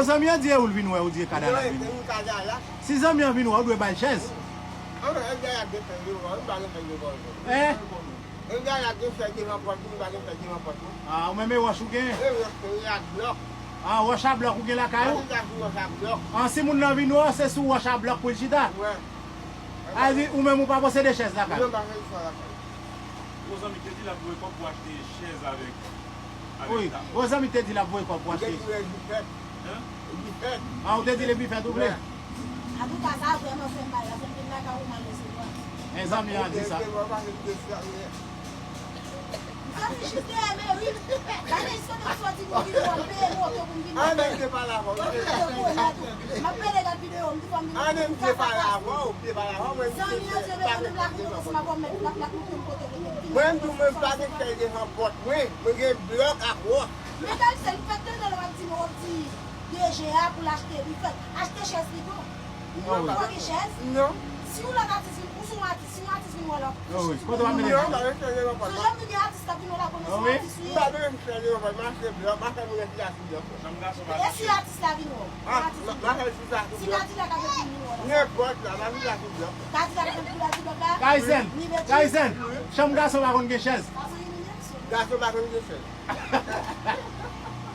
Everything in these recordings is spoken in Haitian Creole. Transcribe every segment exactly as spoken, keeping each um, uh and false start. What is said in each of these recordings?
Zanmi an di e ou l vin wè, ou di e Kadala vin. Si zanmi an vin wè, ou dwe ba l chèz. An, e Kadala gen chèz devan, m pa gen chèz devan. Hein? E Kadala gen chèz devan pòt, m pa gen chèz devan pòt, non. Ah, ou menm e wòch ou gen? E wòch, e ak blòk. Ah, wòch a blòk ou gen lakay ou? Mwen chita sou wòch a blòk. Ah, si moun nan vin wè w, se sou wòch a blòk pou l chita? Wè. A di, ou menm ou pa posede chèz lakay ou? Non, m pa posede chèz lakay. Gwo zanmi te di l ap voye kòb pou achte chèz avèk, avèk tab. Wi, gwo zanmi te di l ap voye kòb pou achte. Ou gen pou wè difèt. Hein? Difèt. Ah, ou te di l e difèt ou vle? Wè. Antouka, sa vrèman fè m mal la, fè m vin lakay ou mal resevwa. Men zanmi an di sa. Ou te resevwa, pa se te fè. M sòti jis dèyè meri. Gade jis kote m sòti pou m vin wè m peye moto pou m vin. Ann, misye pale avè w. Mwen vin de gwo nèt ou. M ap pede gad videyo, m di fò m vin. Ann, misye pale avè w, misye pale avè w, mwen di misye pa gen chèz devan pòt. Mwen menm tou, mwen pa gen chèz devan pòt mwen, mwen gen blòk ak wòch. Men Kaysen, m fèk tande lè w ap di m, w ap di D G a pou l achte difèt. Achte chèz pito. Non. Ou pa gen chèz? Non. Si yon lòt atis vin, ou se yon atis, si yon atis vin wè l, w ap chèz. Kote w ap mete? Non, pa gen chèz devan pòt. Sonje m di gen atis k ap vin wè l, a konnen se yon atis ou ye. M pa bezwen chèz devan pòt, m achte blòk, m a fè moun chita sou blòk. E si atis la vin wè w? Ah, m a fè l chita sou blòk. Si Kadilak avèk li vin wè w la? Nenpòt la, m a chita sou blòk. Kadilak avèk li la sou blòk la? Kaysen, Kaysen, chanm gason pa konn gen chèz. Gason pa konn gen chèz.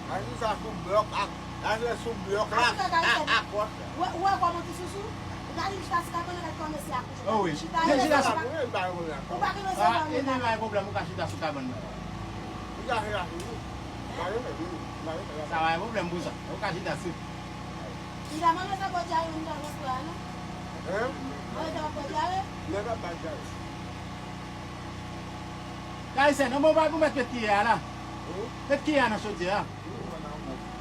Achte sa sou blòk ak, achte sou blòk la, ak, ak wòch la. Ou wè, ou wè kòman ti sousou? Ou ka vin chita sou kabann nan, gad kòman mesye akouche. Oh wi. Chita, vin chita sou kabann nan. Ou pa gen resevwa moun la. Ah, e pa pwoblèm, ou ka chita sou kabann nan. Ou ka chita sou li. Mwen pa gen fè, mwen pa gen fè. Sa pa gen pwoblèm pou sa. Ou ka chita sou. Li ta manje sa bò dyare, moun ta nan fwa, non? Hein? Manje sa pa bò dyare? Manje pa bò dyare. Kaysen, non, bon, pa pou mèt met kiyè a la. Met kiyè a nan chodyè a.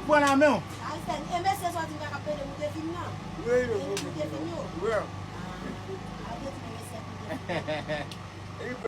Pran nan men w. Kaysen, e mesye sa w di m ka k ap pede moute fim nan? Wi, wi, wi. Moute fim yo? Wi. Ah, ah, ou te di men mesye moute fim.